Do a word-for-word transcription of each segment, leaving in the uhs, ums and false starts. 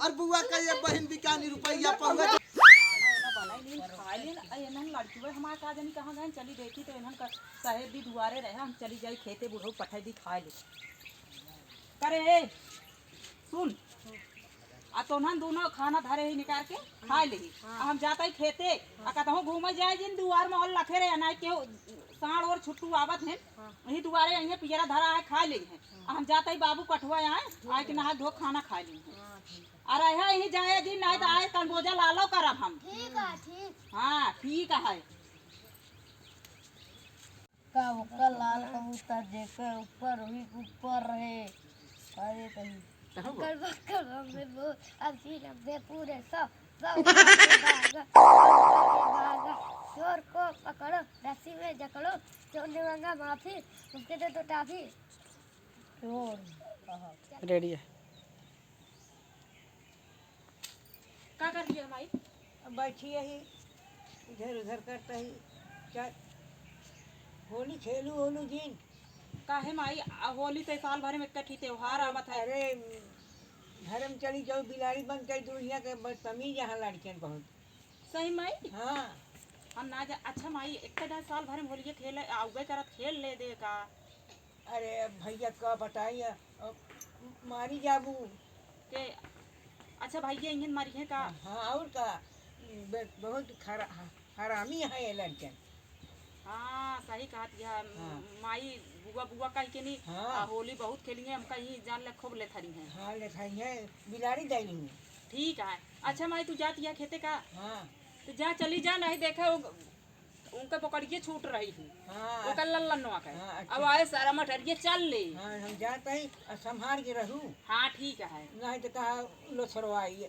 अरे बुआ का ये बहिन बिकानी रुपया पउवा। खाना वाना बनाई लीन, खाई लीन। अरे इन्हन लड़कियों हमार का जानी कहाँ गए, चली देखी तो इन्हन का साहेब भी दुआरे रहे, हम चली जाई खेते बुढ़ऊ पठाई दी खाए ले। करे ए, सुन, आ तोहन दोनों खाना धरे ही निकाल के खाए ले। आ हम जाता ही खेते, आ कतहूँ घूमे जाए जिन दुआर में और लखे रहे, ना केहू साँड़ और छुट्टू आवत हैं, यही दुआरे अइहें पियरा धरा है खाए ले हैं। आ हम जाता ही बाबू कठुआ आए, आए के नहा धो खाना खाए ले हैं। अरे है यही जाए जिन, नहीं तो आए कलबोजा लालो करब हम। ठीक है, ठीक। हाँ, ठीक है। का ओकर लाल कबूतर जेकर ऊपर हुई ऊपर रहे। अरे तनी। कहाँ बा? बक्कर बक्कर हम में वो अभी रख दे पूरे सब, सब उठा के भागा, सब उठा के भागा। चोर को पकड़ो, रस्सी में जकड़ो, चोर ने मांगा माफी, उसके दे दो टाफी। चोर। रेडी है। का कर दिया माई? अब बैठी यही, इधर उधर करता ही। क्या होली खेलू होलू जिन? काहे माई, आ होली तो साल भर में एक ठे त्योहार आवत है। अरे, घर में चली जाओ, बिलाड़ी बन के दुनिया के बदतमीज यहाँ लड़कियन बहुत। सही माई? हाँ। हम ना जा, अच्छा माई, एक तो साल भर में होलिये खेले, आउगे करत खेल ले दे का? अरे भैया का बताई, अब मारी जाबू। के, अच्छा भैया इहन मारी है का? हाँ, और का? बे-, बहुत खरा-, हरामी है ये लड़कन। हाँ, सही कहत है। हाँ। माई बुआ बुआ कह के नहीं, हाँ। आ, होली बहुत खेली है, हमका ही जान ले खूब लेथरी है। हाँ, लेथरी है, बिलाड़ी दैली है। ठीक है। अच्छा माई, तू जात या खेते का? हाँ। तो जा, चली जा, नहीं देखा वो उनका पकड़िए छूट रही है। हाँ। ओकर लल्लनवा के। हाँ, अच्छा। अब आए सारा मटरिया चल ले। हाँ, हम जात हई, आ संभार के रहू। हाँ, ठीक है। नहीं तो कहा लो सरवाई।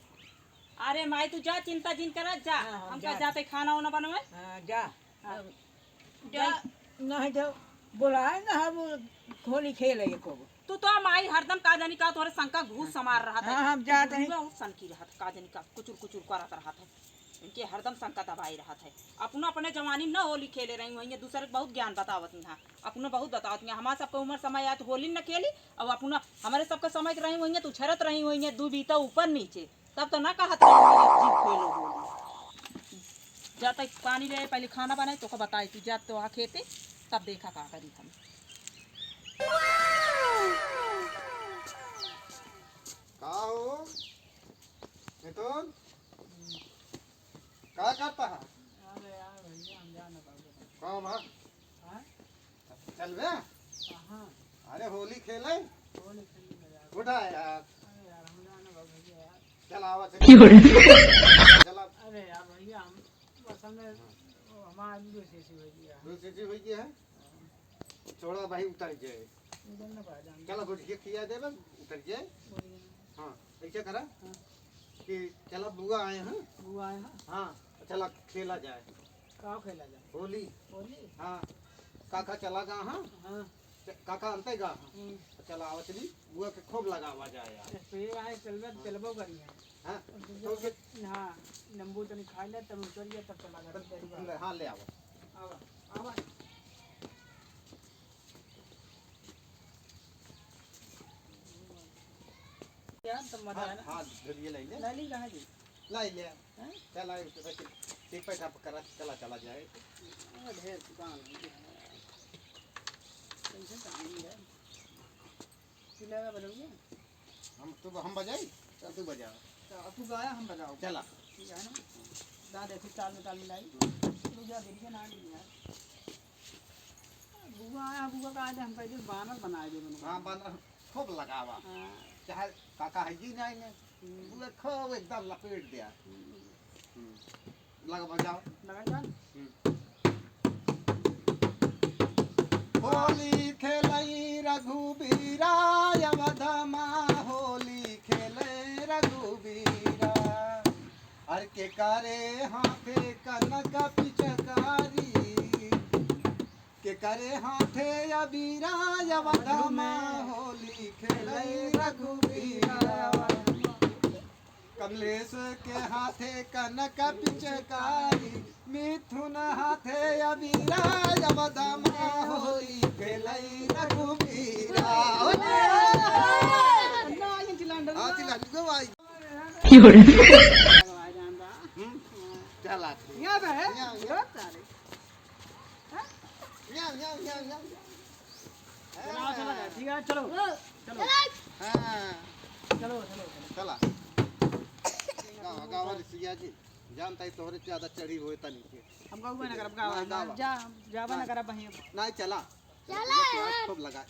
अरे माई, तू जा, चिंता जिन करा, जा। हाँ, हम हमका जात। जाते खाना वाना बनवे। हाँ, जा। हाँ। जा। जा, नहीं तो बुलाए ना हम होली खेले को। तू तो माई हरदम का जानी का तोहरे शंका घूस समार रहत है। हाँ, हम जात हई। बहुत सनकी रहत, का जानी का कुचुर कुचुर करत रहत है। इनके हरदम शंका दबाई रहत है। अपनो अपने जवानी में न होली खेले रही हुई है, दूसरे के बहुत ज्ञान बतावत यहाँ। अपनो बहुत बतावत यहाँ। हमार सबके उम्र समय आए तो होली न खेली, अब अपनो हमरे सबके समय के रही हुई है तो उछरत रही हुई है, दू बीता ऊपर नीचे, तब तो ना कहत रही हुई है, "जी खेलो होली।" जा तक पानी ले, पहले खाना बनाए, तो का बताई, तू जा तो आ खेते, तब देखा का करी हम। का हो? मिथुन, का करता है? अरे यार भैया, हम जा ना पाएंगे। काम है? हाँ? चल बे। कहाँ? अरे होली खेले। होली खेलने में यार। उठा यार। अरे यार, हम जा ना पाएंगे यार। चल आवा, चल। क्यों रे? चल अब। अरे यार भैया, हम बस हमें, हाँ। वो हमारा दूध से, से हो गया। दूध से, से हो गया है? छोड़ा भाई, उतर जाए। उतर ना पाए जान। चला, गुटखिया खिया दे बस, उतर जाए। बोलिए। हाँ, ऐसे करा हाँ। कि चला, बुआ आए हैं। बुआ आए हैं? हाँ, चला, खेला जाए। का खेला जाए? होली। होली? हाँ, काका चला गा, हाँ? हाँ। च-, काका अंते गा, हाँ? हम्म। चला, आवा चली, बुआ के खूब लगावा जाए यार। ए, तो ये आए, चलबे, हाँ। चलबो करी है। हाँ? और दूसरा तो के- हाँ, नींबू तनी खा ले, तब उतर गया, तब चला गा, तब तेरी बात। हाँ, ले आवा। आवा, आवा। यार, तब मजा हाँ, आए ना। हाँ, ढोलिया ले ले। ले ली कहाँ जी? ले ले। हैं? चला, एक पैसा, एक पैसा करा, चला, चला जाए। अरे, ढेर दुकान है। कैसे काम है? तू लेगा बजाऊंगा? हम, तू, हम बजाई? चल, तू बजा। तो अब तू गाया, हम बजाओ। चला। ठीक है ना? दा देखी, ताल में ताल मिलाई। हम्म। रुक जा, देरी से ना आ गई यार। बुआ आया, बुआ का आज हम कह दे बानर बनाए दे मनु। हाँ, बानर खूब लगावा। हाँ। चाहे काका है जी नहीं ने, हम्म। बुआ खूब एकदम लपेट दिया। हम्म। हम्म। लगा बजाओ। लगा जा। हम्म। होली खेलई रघुबीरा, अवध मा होली खेले रघुबीरा। अरे के करे हाथे कनक पिचकारी, के करे हाथे अबीरा, अवध मा होली खेलई रघुबीरा। कमलेश के हाथे कनक पिचकारी, मिथुन हाथे अबीरा, अवध मा होली खेलई रघुबीरा। हाँ, चिल्लान दो भाई। क्यों रे? हम्म, चला। यहाँ पे है? यहाँ, यहाँ। यहाँ, यहाँ, यहाँ, यहाँ। चला, चला, ठीक है, चलो। चलो। हाँ। चलो, चलो, चलो। चला। गावा, गावा रे सिया जी। जानता ही तोहरे ज्यादा चढ़ी होए तनी के। हम गावा ना करब, गावा। ना, गावा। जा, जावा ना करब बहिन। नहीं, चला। चला। खूब लगा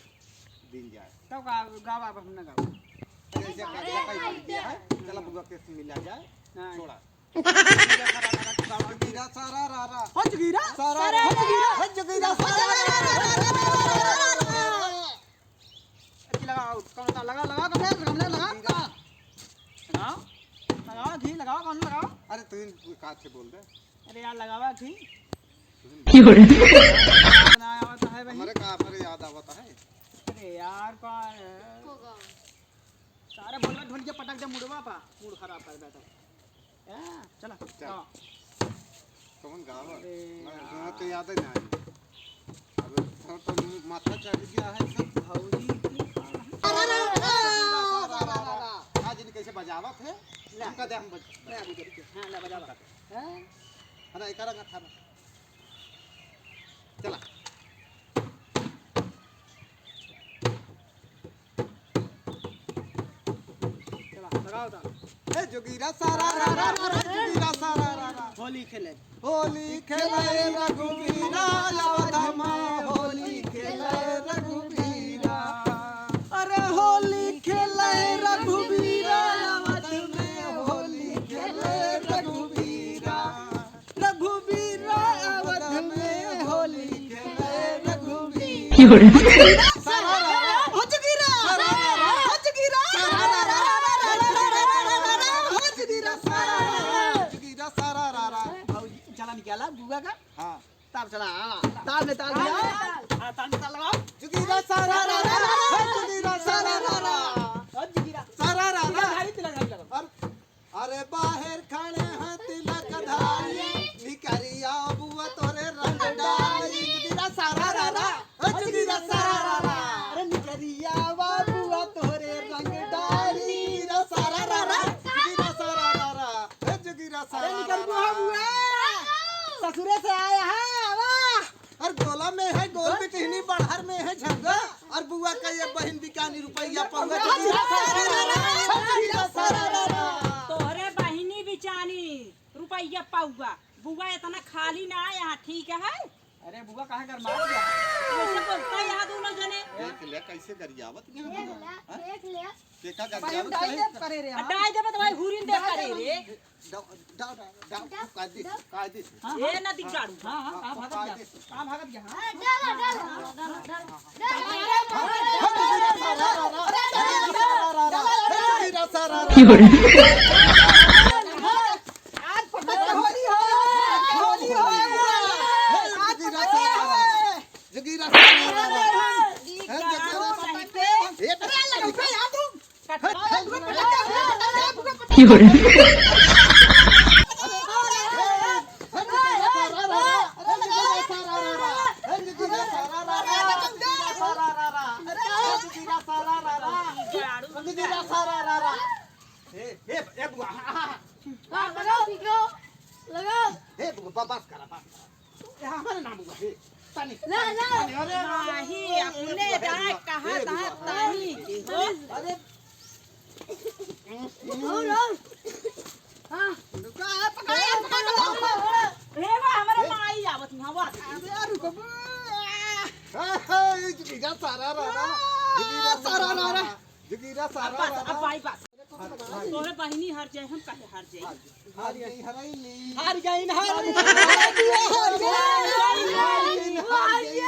दिन जाए। तब गा-, गावा अब हम ना गावा। अरे, ऐसे कर, लगा ही पड़ गया है। चला, बुआ के मिला जाए। हाँ। छोड़ा। जोगीरा सारा रा रा। हो जोगीरा। सारा रा रा। हो जोगीरा। हो जोगीरा सारा रा रा। अरे लगाओ, कौन सा लगा, लगा, कौन सा लगा, लगा। लगाओ, लगाओ, घी लगाओ, कौन लगाओ? अरे तू ही का थे बोल दे। अरे यार, लगावा घी। क्यों रे? बनाया हुआ तो है भाई। हमारे का, हमारे याद आवता है। अरे यार, का है? सारे बोल रहे ढोलिया पटक दे मुड़वा पा, मूड खराब कर बैठा। ए, चला, चल। हाँ। कौन गावा? अरे मैं, यार। मैं तो याद ही ना आई। अब तो, तो माथा चढ़ गया है सब। भौजी की। आज इन्हें कैसे बजावत है? ला। उनका दे हम बज-, ले अभी करके। हाँ, ले बजावा। हाँ? अरे, एक रंग था ना। चला। चला, लगाओ ताल। ए जोगीरा सारा रा रा रा, जोगीरा सारा रा रा। होली खेले। होली खेले रघुवीरा, आवत हम होली खेले रघुवीरा। अरे होली खेले रघुवीरा, आवत हम होली खेले रघुवीरा। रघुवीरा अवध में होली खेले रघुवीरा। क्यों रे? हो जोगीरा। हो जोगीरा। हो जोगीरा। जोगीरा सारा रा रा। भौजी, चला निकाला बुआ का। हाँ। ताल चला, हाँ। ताल में ताल दिया। हाँ, ताल में ताल लगाओ। जोगीरा सारा रा रा। जोगीरा सारा रा रा। हो जोगीरा। सारा रा रा। तिलक धारी, तिलक धारी लगाओ। और अरे बाहर खड़े हैं तिलक धारी, निकरिया बुआ तोरे रंग डारी। जोगीरा सारा रा रा, ओ जोगीरा सारा रा रा। अरे निकरिया बुआ तोरे रंग डारी। जोगीरा सारा रा रा, जोगीरा सारा रा रा, ओ जोगीरा सारा रा रा। अरे निकर बुआ, ससुरे से आया है, आवा। अरे गोला में है गोल बिटिहनी, बड़हर में है झंडा, अरे बुआ का ये बहिन बिचानी रुपया पउआ। तोहरे बहिनी बिचानी रुपया पउआ, बुआ इतना खाली ना है यहाँ, ठीक है? अरे बुआ काहे गरमात है? कैसे बोलता है यहाँ दोनों जने? देख ले कैसे गरियावत है देख बुआ। ले, हाँ? देख ले। देखा अब भाई, हम गरियावत डाई है। देब करे रे, आ, हाँ। डाई देबे तो भाई, हुरिन दे करे रे। डाउ, डाउ, डाउ, डाउ, डाउ, कायदे से, कायदे से। हाँ, ए हाँ। नदी गाड़ू। हाँ, हाँ, कहाँ भागत जा? कहाँ भागत जा? हाँ? डाला, डाला, डाला, डाला, डाला। आज पकड़ के होली हो, होली हो, आज पकड़ के होली। जोगीरा सारा रा रा। हैं, जोगीरा सारा रा रा। ए, अरे, लगा, उठा यार तू। क्यों रे? ए, ए, ए, बुआ, हाँ, हाँ, हाँ। हाँ, लगाओ, ठीक हो। लगाओ। ए, बुआ, बस करा, बस करा। ए, हमारे नाम हुआ, ए, तनी, ना, तनी, ना। तनी, अरे, अरे, अरे, नहीं, अरे, अपने ए, बुआ, जाए ए, कहा ए, था, बुआ। तनी के हो। अरे। और, और। हाँ। रुका, ए, पकड़, ए, पकड़, पकड़। ए, बा, हमारे ए। माई आवत नहीं, हवा। अरे, रुको, बा। हाँ, हाँ, ये जोगीरा सारा रा रा। जोगीरा सारा रा रा। जोगीरा सारा अब बस, रा रा। अब भाई बस। तोहरे बहिनी हार जाए, हम काहे हार जाए? हार गई, हराई ली। हार गई, हार गई, हार गई, हार गई, हार गई, हार गई।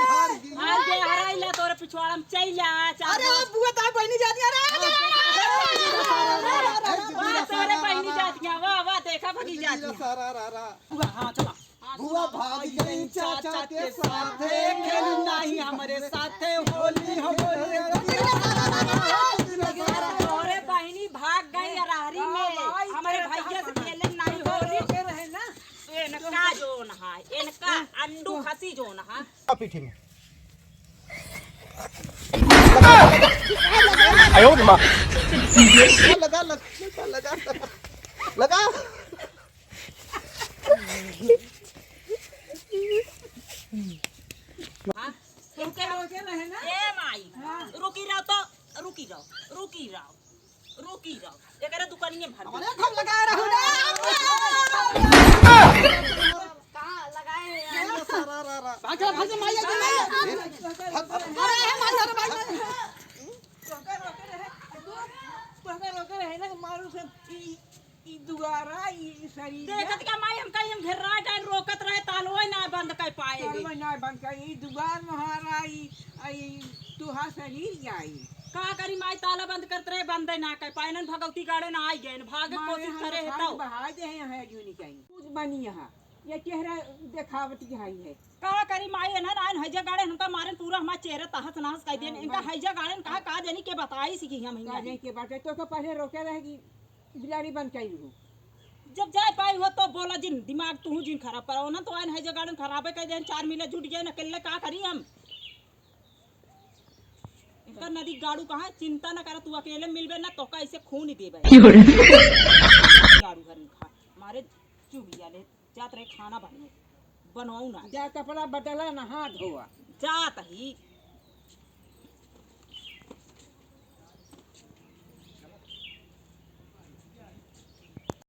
हार गई, हराई ला, तोरे पिछवाड़ा में चल जा, चल अरे, जा। बुआ, तार बहिनी जाती है, अरे, अरे, अरे, अरे, अरे, अरे, अरे, अरे, तोरे बहिनी जाती है, वाह, वाह, देखा भगी जाती है। सारा रा रा। बुआ, हाँ, चला। बुआ भाग गई चाचा के साथे, खेलू नाही हमरे साथे होली हो बोले। तोरे बहिनी भाग गई अरहरी में, हमरे भैया से खेले नाही होली। इनका जोन है, इनका अंडू खसी जोन है। पीठी में। आयो रे माँ। लगा, लगा, लगा, लगा। लगा। हाँ? रुके रहो, रुके रहे ना। ए माई, हाँ। रुकी रहो तो, रुकी रहो, रुकी रहो, रुकी रहो। एकरे दुकानिये भर दे। अरे, खूब लगा रहो ना। कहाँ लगाए हैं यार? भाग जा, भाग जा, माई, आ जा, माई। अरे, माई, अरे, भाग जा। तोहका रोके रहे, तोहका रोके रहे ना, मारू से ई, ई दुआरा, ई, ई शरीर देखत का माई, हम कहीं हम घेर्रा जाए, रोकत रहे, तालवे ना बंद कर पाए। तालवे ना बंद कर, ई दुआर महारा, ई, ई तुहा शरीर जाई। का करी माई, ताला बंद करत रहे, बंद ना कर पाए, नन भगवती गाड़े ना आई गए, भागे मारे कोशिश हम करे है भाग तो। बहा दे हैं, है जो नहीं चाहिए। कुछ बनी यहाँ, ये चेहरा देखावटी है, है। का करी माई, है ना, नाइन हैजा गाड़े, हमका मारन पूरा हमार चेहरा तहस नहस कर देन। हाँ, इनका बस। हैजा गाड़न कहा, का जानी के बताई सी कि हम का हिंगा जानी के बाटे, तो, तो पहले रोके रहे कि बिलाड़ी बन के आई रहू। जब जाए पाई हो तो बोला जिन, दिमाग तू जिन खराब करो ना, तो आइन हैजा गाड़न खराबे कर देन, चार मिले जुट गए, अकेले का करी हम? इनका नदी गाड़ू कहाँ, चिंता ना कर, तू अकेले मिलबे ना, तो का ऐसे खून ही देबे। क्यों रे? गाड़ू हरिन खा, मारे चुगिया ले। जात रहे खाना बने, बनवाऊ ना। जा कपड़ा बदला, नहा धोआ। जात ही,